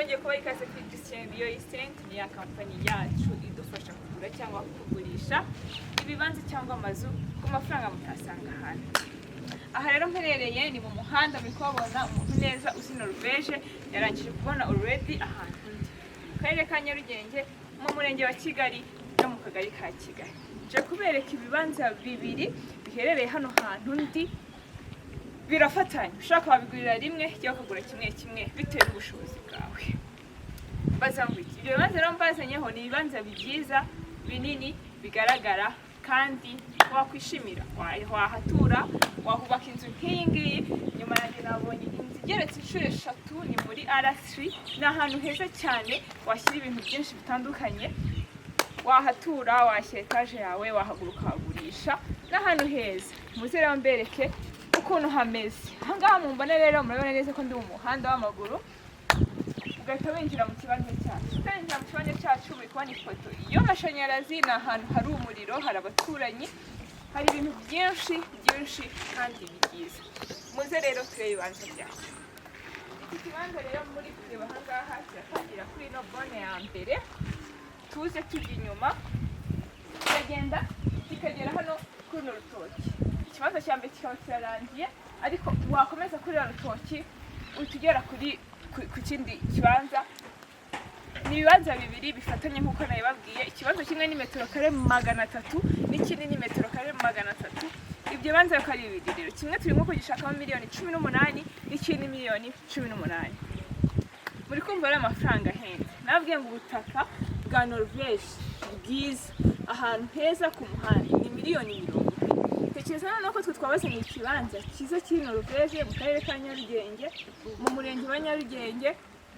Twongeye kubaha ikaze kuri GCN Real Estate. Ni ya kampani yacu idufasha kugura cyangwa kugurisha ibibanza cyangwa amazu ku mafaranga mutasanga ahandi. Aha rero mperereye ni mu muhanda, muri kuhabona umuntu neza uzi Norvège yarangije kubona already ahantu ndi. Mu karere ka Nyarugenge, mu murenge wa Kigali no mu kagari ka Kigali. Nje kubereka ibibanza bibiri biherereye hano hantu ndi, birafatanye. Ushaka wabigurira rimwe cyangwa ukagura kimwe kimwe bitewe n'ubushobozi bwawe. Baza ngo iki? Ibyo bibanza rero mbazanyeho ni ibibanza byiza, binini, bigaragara kandi wakwishimira. Wahatura, wahubaka inzu nk'iyi ngiyi. Nyuma yanjye nabonye inzu igeretse inshuro eshatu, ni muri R3. Ni ahantu heza cyane washyira ibintu byinshi bitandukanye, wahatura, washyira etaje yawe, wahagura ukahagurisha. Ni ahantu heza. Muze rero mbereke ukuntu hameze. Ahangaha mumbona rero, murabona neza ko ndi mu muhanda w'amaguru, ugahita winjira mu kibanza cyacu. Ukinjira mu kibanza cyacu, muri kubona ipoto y'amashanyarazi. Ni ahantu hari umuriro, hari abaturanyi, hari ibintu byinshi byinshi kandi byiza. Muze rero turebe ibibanza byacu. Iki kibanza rero muri kureba ahangaha kiratangira kuri ino borne ya mbere. Tuze tujya inyuma, kiragenda kikagera hano kuri runo rutoki. Ikibanza cya mbere kikaba kirarangiye, ariko wakomeza kuri runo rutoki uhita ugera ku kindi kibanza. Ni ibibanza bibiri bifatanye nk'uko nabibabwiye. Ikibanza kimwe ni metero kare 300, n'ikindi ni metero kare 300. Ibyo bibanza bikaba ari bibiri rero. Kimwe turimo kugishakamo miliyoni 18, n'ikindi miliyoni 18. Muri kumva ari amafaranga ahenze. Nabwiye ngo ubutaka bwa Norvège bwiza, ahantu heza ku muhanda, ni miliyoni 40. Tekereza noneho ko twe twabazaniye ikibanza cyiza kiri Norvège, mu karere ka Nyarugenge, mu murenge wa Nyarugenge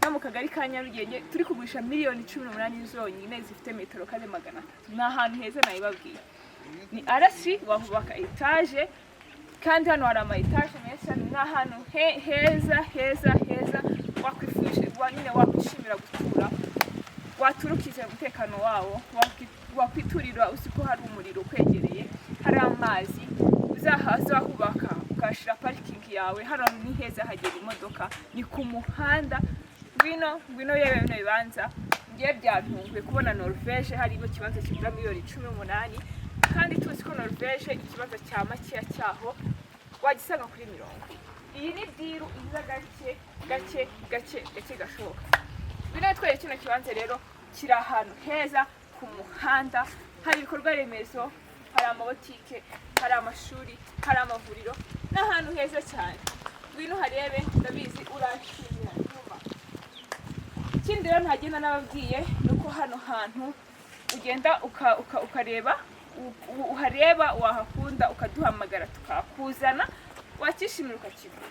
no mu kagari ka Nyarugenge, turi kugurisha miliyoni 18 zonyine, zifite metero kare 300. Ni ahantu heza nabibabwiye, ni R3, wahubaka etaje kandi hano hari ama etaje menshi cyane. Ni ahantu heza heza heza wakwifuje nyine wakwishimira gutura, watura ukizera umutekano wawo, wakwiturira uzi ko hari umuriro ukwegereye, hari amazi, uzahaza wahubaka ukahashyira parikingi yawe. Hano ni heza, hagera imodoka, ni ku muhanda. Ngwino, ngwino yewe bino bibanza. Ngiye byantunguye kubona Norvège harimo ikibanza kigura miliyoni 18, kandi tuzi ko Norvège ikibanza cya makeya cyaho wagisanga kuri 40. Iyi ni deal iza gake gake gake gake gashoboka. Bino twereke kino kibanza rero kiri ahantu heza ku muhanda, hari ibikorwa remezo, hari amabotike, hari amashuri, hari amavuriro. Ni ahantu heza cyane. Ngwino uharebe, ndabizi uranshimira nyuma. Ikindi rero ntagenda nababwiye ni uko hano hantu ugenda ukareba, uhareba wahakunda ukaduhamagara tukahakuzana, wakishimira ukakigura.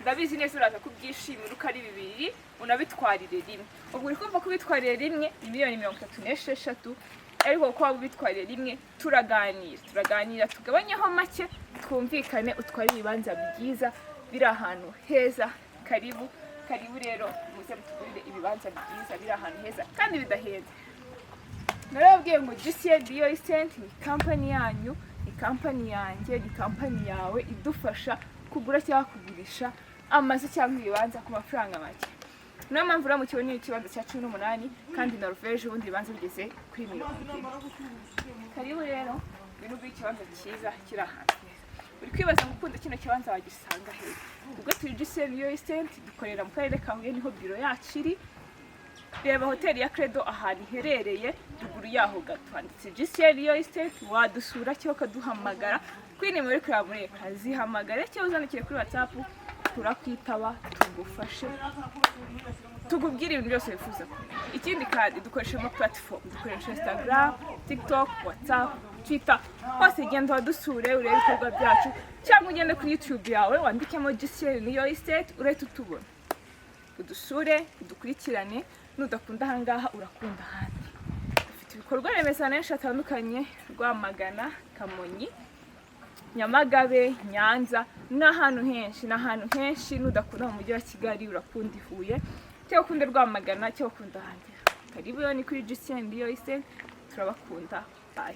Ndabizi neza uraza kubyishimira uko ari bibiri, unabitwarire rimwe. Ubwo uri kumva ko ubitwariye rimwe ni miliyoni 36, ariko kuko waba ubitwariye rimwe, turaganira, turaganira, tugabanyeho make, twumvikane, utware ibibanza byiza biri ahantu heza. Karibu, karibu rero, muze mutugurire ibibanza byiza biri ahantu heza kandi bidahenze. Narababwiye ngo GCN Real Estate ni kampani yanyu, ni kampani yanjye, ni kampani yawe idufasha kugura cyangwa kugurisha amazu cyangwa ibibanza ku mafaranga make. Niyo mpamvu uramutse ubonye ikibanza cya 18 kandi Norvège ubundi ibibanza bigeze kuri 40. Karibu rero, ngwino ugure ikibanza cyiza kiri ahantu heza. Uri kwibaza ngo ukunda kino kibanza wagisanga hehe? Ubwo turi GCN Real Estate, dukorera mu karere ka Huye, niho biro yacu iri. Reba hoteli ya Credo ahantu iherereye, ruguru yaho gato handitse GCN Real Estate. Wadusura cyangwa ukaduhamagara kuri nimero uri kureba muri écran. Zihamagare cyangwa uzandikire kuri WhatsApp, turakwitaba, tugufashe, tukubwire ibintu byose wifuza kumenya. Ikindi kandi dukoresha ama platform, dukoresha Instagram, TikTok, WhatsApp, Twitter, hose. Genda wadusure urebe ibikorwa byacu, cyangwa ugende kuri YouTube yawe wandikemo GCN Real Estate, urahita utubona, udusure, udukurikirane. Nudakunda ahangaha urakunda ahandi. Dufite ibikorwa remezo ahantu henshi hatandukanye: Rwamagana, Kamonyi, Nyamagabe, Nyanza, n'ahantu henshi, n'ahantu henshi. Nudakunda mu mujyi wa Kigali urakunda i Huye, cyangwa ukunda Rwamagana, cyangwa ukunda ahandi. Karibu yo ni kuri GCN Real Estate. Turabakunda, bye.